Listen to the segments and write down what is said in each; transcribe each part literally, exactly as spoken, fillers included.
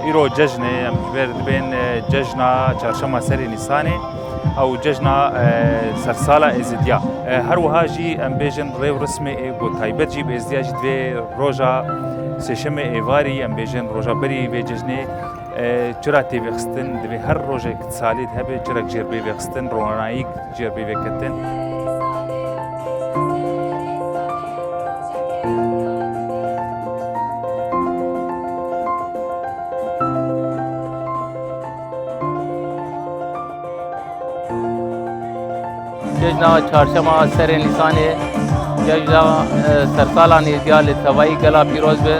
Îro cejnê em ji ber dibên, e, cejna Çarşema Serê Nîsanê, ew cejna, e, sersala Êzidiya. E, her wiha jî em bêjin rêw rismê ê ku taybet jî bi Êzidiya jî divê roja sêşemê êvarî, em bêjin roja berî vê cejnê, e, çira tê vêxistin, divê her rojek di salê de hebe çirek jê re bê vêxistin, ronahîk jê re bê vêketin. Cejna Çarşema Serê Nîsanê, cejna, e, sersalan êdiya li tevayî gela pîroz be.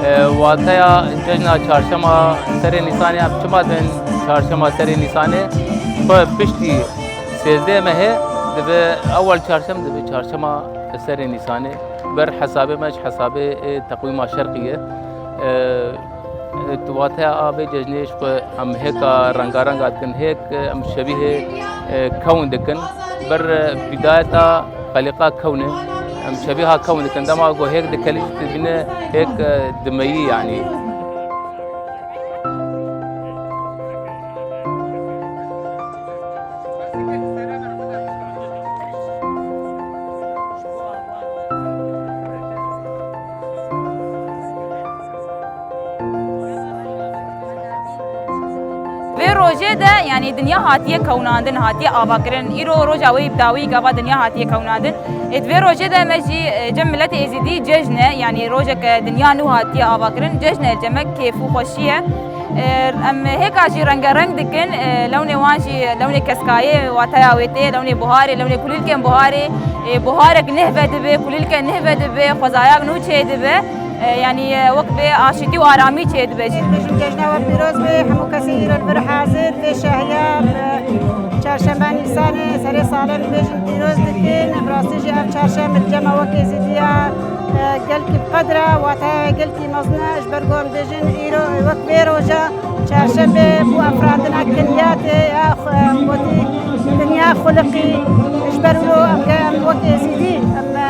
E, wateya cejna Çarşema Serê Nîsanê, em çima dibên Çarşema Serê Nîsanê? Xwe piştî sêzdeh mehê dibe ewel çarşem, dibe Çarşema Serê Nîsanê. Ber hesabê me ji hesabê, e, teqwîma şerqî ye. E, e, di wateya a vê cejnê ji xwe em hêka rengarenga dikin, hêk, e, em şebîhê, e, kewn dikin. Ber, e, bidayeta xelîqa kewnê em şebîha kewn dikin. Dema ku hêk dikelî jî dibîne hêk, e, dimeyî, yanî. Vê rojê de, yanî, dinya hatiye kewnandin, hatiye avakirin. Îro roja wê bi dawî gava dinya hatiye kewnandin. Ê, di vê rojê de me jî, e, cem miletê Êzidî cejn e, yanî rojek, e, dinya nû hatiye avakirin. Cejn e, cemek kêf û xweşî ye. E, em hêka jî rengereng dikin, e, lewnê wan jî lewnê keskayê, wateya wê tê, lewnê buharê, lewnê kulîlkên buharê, e, buharek neh vedibe, kulîlke neh vedibe, xwezayak nû çêdibe, e, yanî, e, wek bê aşîtî û aramî çêdibe jî. Bêjin cejna we pîroz be, hemû kesê îro li vir hazir, vê şahiya, e, çarşemba Nîsanê, serê salê min bêjin pîroz dikin. Bi rastî jî ev çarşem li cema wek Êzidiya, e, gelkî bi qedr e, wateya gelkî mezin e, ji ber ku em bêjin îro wek vê roja çarşembê bû afirandina kinyatê ya xwe, em gotî dinya xuliqî. Ji ber wilo em ge-, em wek Êzidî, em, e,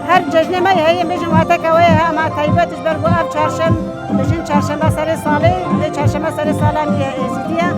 her cejnê me heye, em bêjin wateke wê heye, ama taybet ji ber ku ev çarşem, bêjin çarşemba serê salê, vê çarşemba serê sala nî ye Êzidî ye.